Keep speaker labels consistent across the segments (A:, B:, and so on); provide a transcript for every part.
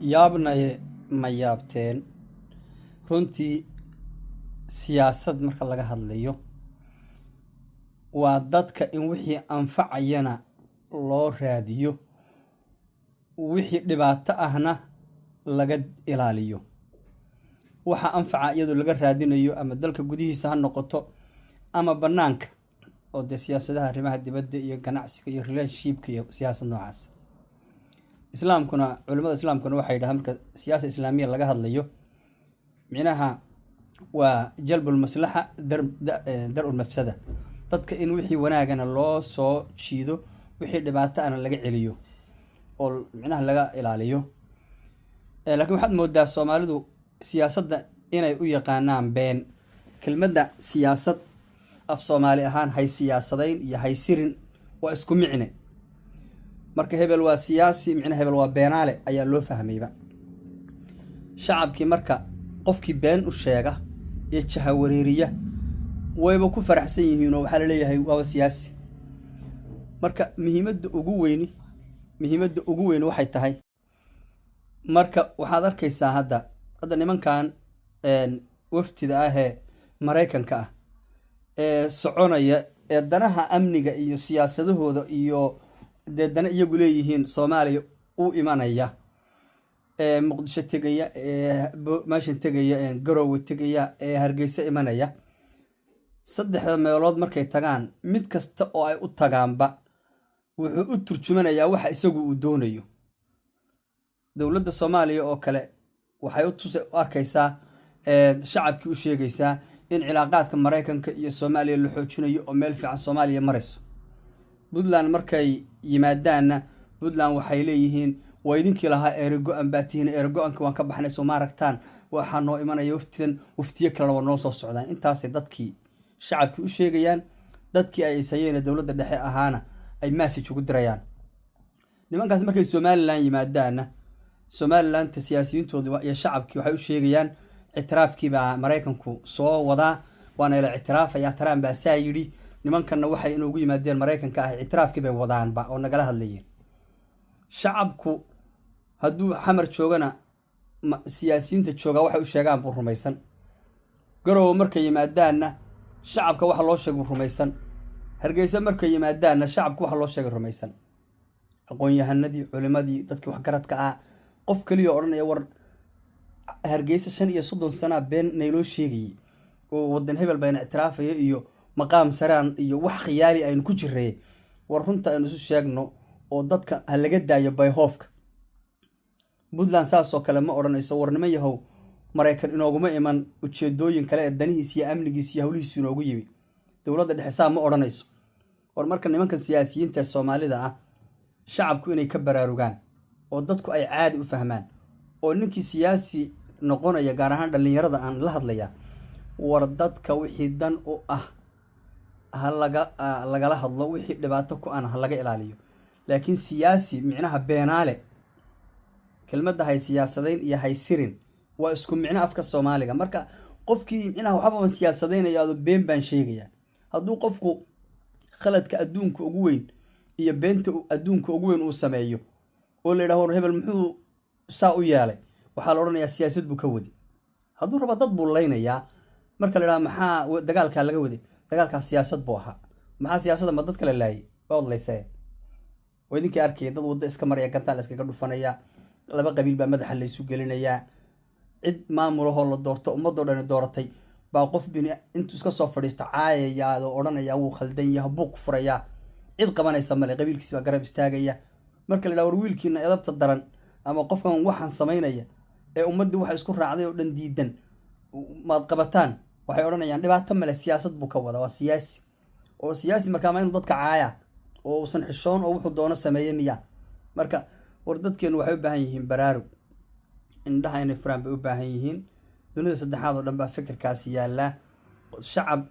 A: Yaabnaye ma yaabteen? Runtii siyaasad marka laga hadlayo, waa dadka in wixii anfacayana loo raadiyo, wixii dhibaato ahna laga ilaaliyo. Waxa anfaca iyadoo laga raadinayo, ama dalka gudihiisa ha noqoto ama banaanka, oo dee siyaasadaha arrimaha dibadda iyo ganacsiga iyo relationshipka iyo siyaasad noocaas. Islaamkuna, culimada islaamkuna waxay yidhahaan, marka siyaasa islaamiya laga hadlayo, micnaha waa jalb ulmaslaxa, dar ulmafsada, dadka in wixii wanaagana loo soo jiido, wixii dhibaato ana laga celiyo oo micnaha laga ilaaliyo. Laakiin waxaad moodaa Soomaalidu siyaasadda inay u yaqaanaan been. Kelmadda siyaasad af Soomaali ahaan hay siyaasadayn iyo hay sirin waa isku micne. Marka hebel waa siyaasi, micna hebel waa beenaale ayaa loo fahmayba shacabkii. Marka qofkii been u sheega ee jahawareeriya wayba ku faraxsan yihiin oo waxaa laleeyahay waaba siyaasi. Marka muhiimadda ugu weyni waxay tahay, marka waxaad arkaysaa hadda nimankan waftida ah ee Maraykanka ah ee soconaya, ee danaha amniga iyo siyaasadahooda iyo dee dana iyagu leeyihiin Soomaaliya u imanaya, ee Muqdisho tegaya, ee meeshan tegaya, Garowe tegaya, ee Hargeysa imanaya, saddexda meelood markay tagaan, mid kasta oo ay u tagaanba wuxuu u turjumanayaa waxa isagu uu doonayo. Dowladda Soomaaliya oo kale waxay u tus u arkaysaa, shacabkii u sheegaysaa in cilaaqaadka Maraykanka iyo Soomaaliya la xoojinayo oo meel fiican Soomaaliya marayso. Puntland markay yimaadaanna, Puntland waxay leeyihiin, waa idinkii lahaa eerigo-an baa tihiin, eerigo-anka waan ka baxnay, soo ma aragtaan? Waxaa noo imanaya waftidan, waftiyo kalena waa noo soo socdaan. Intaasay dadkii shacabkii u sheegayaan, dadkii ay ishayeene dowladda dhexe ahaana ay message ugu dirayaan. Nimankaas markay Somaliland yimaadaanna, Somalilandta siyaasiyiintooda iyo shacabkii waxay u sheegayaan ictiraafkii baa Maraykanku soo wadaa, waana ila ictiraafaya, Trump baa saa yidhi. Nimankanna waxay inoogu yimaadeen Maraykanka ah ictiraafkii bay wadaanba oo nagala hadlayeen. Shacabku hadduu Xamar joogana, siyaasiyiinta joogaa waxay u sheegaan buu rumaysan. Garowe markay yimaadaanna, shacabka waxa loo sheegay rumaysan. Hargeysa markay yimaadaanna, shacabka waxa loo sheegay rumaysan. Aqoon-yahanadii, culimadii, dadkii waxgaradka ah, qof keliya odhanaya, war Hargeysa 35 sanaa been nayloo sheegayay oo wadan hebel bayna ictiraafaya iyo maqaam saraan iyo wax khiyaali aynu ku jiray, war runta aynu isu sheegno oo dadka ha laga daayo bayhoofka. Puntland saasoo kale ma odhanayso, war niman yahow, Maraykan inooguma iman ujeedooyin kale ee danihiis iyo amnigiis iyo howlihiisu inoogu yimi. Dowladda dhexe saa ma odhanayso. War marka nimankan siyaasiyiinta Soomaalida ah, shacabku inay ka baraarugaan oo dadku ay caadi u fahmaan, oo ninkii siyaasi noqonaya, gaar ahaan dhallinyarada aan la hadlayaa, war dadka wixii dan u ah ha laga lagala hadlo, wixii dhibaato ku ana ha laga ilaaliyo. Laakiin siyaasi micnaha beenaale, kelmadda hay siyaasadayn iyo hay sirin waa isku micno afka Soomaaliga. Marka qofkii micnaha waxba baan siyaasadaynayaa, been baan sheegayaa. Hadduu qofku khaladka adduunka ugu weyn iyo beenta adduunka ugu weyn uu sameeyo oo la yidhaho, war hebel muxuu saa u yeelay? Waxaa la odhanayaa siyaasad buu ka wadi. Hadduu raba dad buu laynayaa. Marka la yidhaha, maxaa dagaalkaa laga waday? Dagaalkaa siyaasad buu ahaa. Maxaa siyaasadda? Ma dad kala laayay? Waa odlaysee. Waa idinkii arkaya dad waddo iska maraya gantaal iskaga dhufanaya, laba qabiil baa madaxa laysu gelinayaa. Cid maamulahoo la doorto, ummadoo dhani dooratay, baa qof bini intuu iska soo fadhiista caayayaa oo odhanayaa wuu khaldan yaha, buuq furayaa. Cid qabanaysa male, qabiilkiisi baa garab istaagaya. Marka la yidhaha, war wiilkiina edabta daran ama qofkan waxaan samaynaya ee ummaddii waxa isku raacday oo dhan diidan maad qabataan? Waxay odhanayaan dhibaato male, siyaasad buu ka wada, waa siyaasi. Oo siyaasi markaa ma inuu dadka caaya oo uusan xishoon oo wuxuu doono sameeye miya? Marka war dadkeenu waxay u baahan yihiin baraarug, indhaha inay furaan bay u baahan yihiin. Dunida saddexaad oo dhan baa fikirkaasi yaallaa. Shacab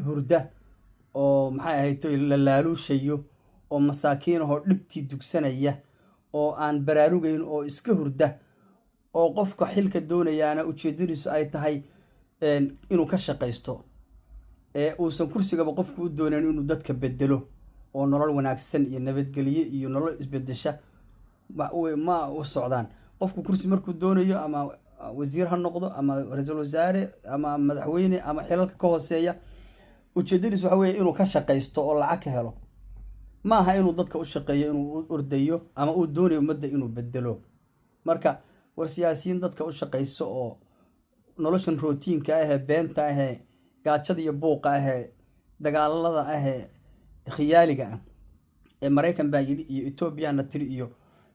A: hurda oo maxay ahayd la laaluushayo oo masaakiin ahoo dhibtii dugsanaya oo aan baraarugayn oo iska hurda, oo qofka xilka doonayaana ujeedadiisu ay tahay inuu ka shaqaysto ee uusan kursigaba qofku u doonayn inuu dadka bedelo oo nolol wanaagsan iyo nabadgelye iyo nolol isbedesha ma u socdaan. Qofku kursi markuu doonayo, ama wasiir ha noqdo ama ra-iisul wasaare ama madaxweyne ama xilalka ka hooseeya, ujeedadiis waxa weeye inuu ka shaqaysto oo lacag ka helo. Ma aha inuu dadka u shaqeeyo, inuu u ordayo ama uu doonayo ummadda inuu bedelo. Marka war siyaasiyiin dadka u shaqayso oo noloshan routine-ka ahee, beenta ahee, gaajada iyo buuqa ahee, dagaalada ahee, khiyaaliga ah ee Maraykan baa yidhi iyo Etoobiyana tiri iyo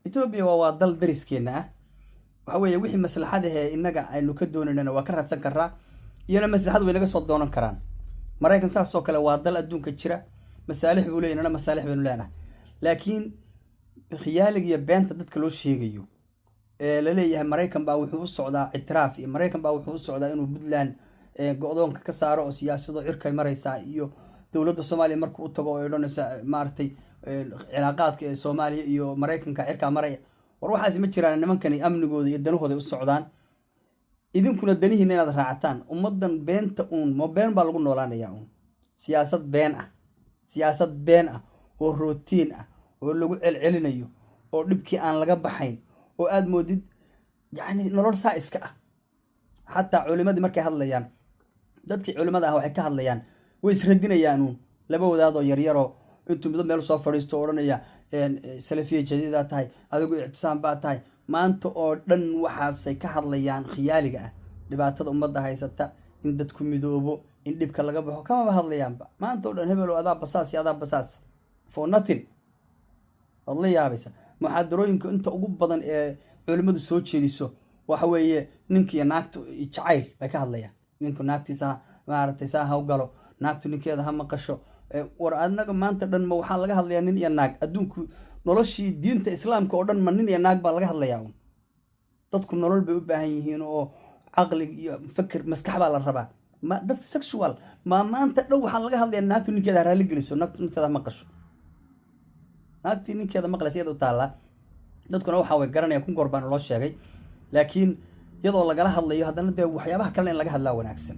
A: Etoobiya waa dal dariskeenna ah. Waxa weeye wixii maslaxad ahee innaga aynu ka doonaynana waa ka raadsan karaa, iyona maslaxad way naga soo doonan karaan. Maraykan saas oo kale waa dal adduunka jira, masaalix buu leeyahy, inana masaalix baynu leenahay. Laakiin khiyaaliga iyo beenta dadka loo sheegayo ee laleeyahay Maraykan baa wuxuu u socdaa ictiraaf iyo Maraykan baa wuxuu u socdaa inuu Puntland go-doonka ka saaro oo siyaasado cirkay maraysaa iyo dowladda Soomaaliya markuu u tago oo odhanaysa maaragtay cilaaqaadka ee Soomaaliya iyo Maraykanka cirkaa maraya, war waxaasi ma jiraan. Nimankani amnigooda iyo danahooda u socdaan, idinkuna danihiina inaad raacataan. Ummaddan beenta uun ma been baa lagu noolaanaya uun? Siyaasad been ah, siyaasad been ah oo routine ah oo lagu celcelinayo oo dhibkii aan laga baxayn oo aada moodid yacni nolol saa iska ah. Xataa culimadii markay hadlayaan, dadkii culimada ah waxay ka hadlayaan way isradinayaan uun. Laba wadaadoo yaryaroo intuu midba meel soo fadhiisto o odhanaya salafiya jadiidaa tahay, adigu ictisaam baa tahay, maanta oo dhan waxaasay ka hadlayaan khiyaaliga ah. Dhibaatada ummadda haysata, in dadku midoobo, in dhibka laga baxo, kamaba hadlayaanba. Maanta o dhan hebelo adaa basaas iyo adaa basaas, for nothing. Waad la yaabaysa. Muxaadarooyinka inta ugu badan ee culimmadu soo jeediso waxa weeye ninkiiyo naagta jacayl bay ka hadlayaan. Ninku naagtiisa maaragtay saa ha u galo, naagtu ninkeeda ha maqasho. War anaga maanta dhan ma waxaa laga hadlayaa nin iyo naag? Adduunku noloshii diinta Islaamka oo dhan ma nin iyo naag baa laga hadlayaa un? Dadku nolol bay u baahan yihiin oo caqli iyo fakir maskax baa la rabaa. Ma dadka sexual ma maanta dhan waxaa laga hadlayaa naagtu ninkeeda ha raali geliso, naagtu ninkeeda ha maqasho, naagtii ninkeeda maqlaysa iyada u taallaa. Dadkuna waxaa way garanaya, kun goor baana loo sheegay. Laakiin iyadoo lagala hadlayo haddana dee waxyaabaha kalena in laga hadlaa wanaagsan.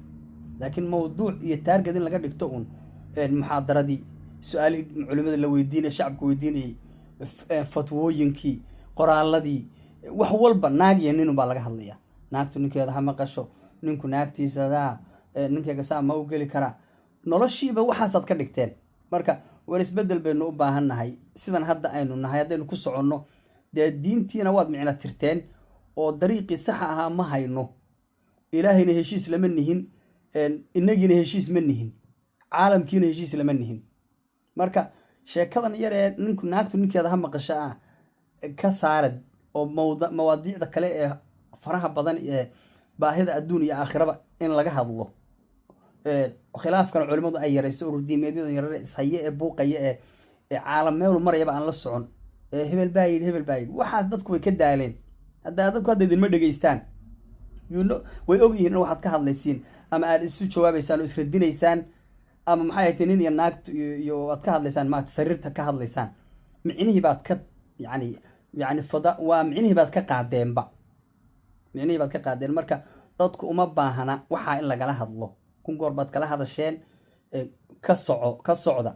A: Laakiin mawduuc iyo target in laga dhigto uun muxaadaradii, su-aalihii culimada la weydiinaya, shacabka weydiinayay, fatwooyinkii, qoraaladii, wax walba naag iyo nin baa laga hadlayaa. Naagtu ninkeeda ha maqasho, ninku naagtiisadaa, ninkeyga saa ma u geli karaa? Noloshiiba waxaasaad ka dhigteen. Marka war isbedel baynu u baahan nahay. Sidan hadda aynu nahay haddaynu ku soconno, dee diintiina waad micno tirteen oo dariiqii saxa ahaa ma hayno. Ilaahayna heshiis lama nihin, inagiina heshiis ma nihin, caalamkiina heshiis lama nihin. Marka sheekadan yar ee ninku naagtu ninkeeda ha maqasho ah ka saarad oo mawaadiicda kale ee faraha badan ee baahida adduun iyo aakhiraba in laga hadlo, khilaafkana culimadu ay yarayso, ururdiimeedyadan yarare ishaye ee buuqaya ee caalam meelu marayaba aan la socon, ee hebel baa yidhi, hebel baa yidhi, waxaas dadku way ka daaleen. Hadda dadku hadda idinma dhegeystaan. Way og yihiin in waxaad ka hadlaysiin ama aad isu jawaabaysaan oo isradinaysaan ama maxay ahayd nin iyo naagtu iyo aad ka hadlaysaan, maarata sariirta ka hadlaysaan. Micnihii baad ka yani fada waa micnihii baad ka qaadeenba, micnihii baad ka qaadeen. Marka dadku uma baahana waxaa in lagala hadlo. Kun goor baad kala hadasheen. Ka soco, ka socda.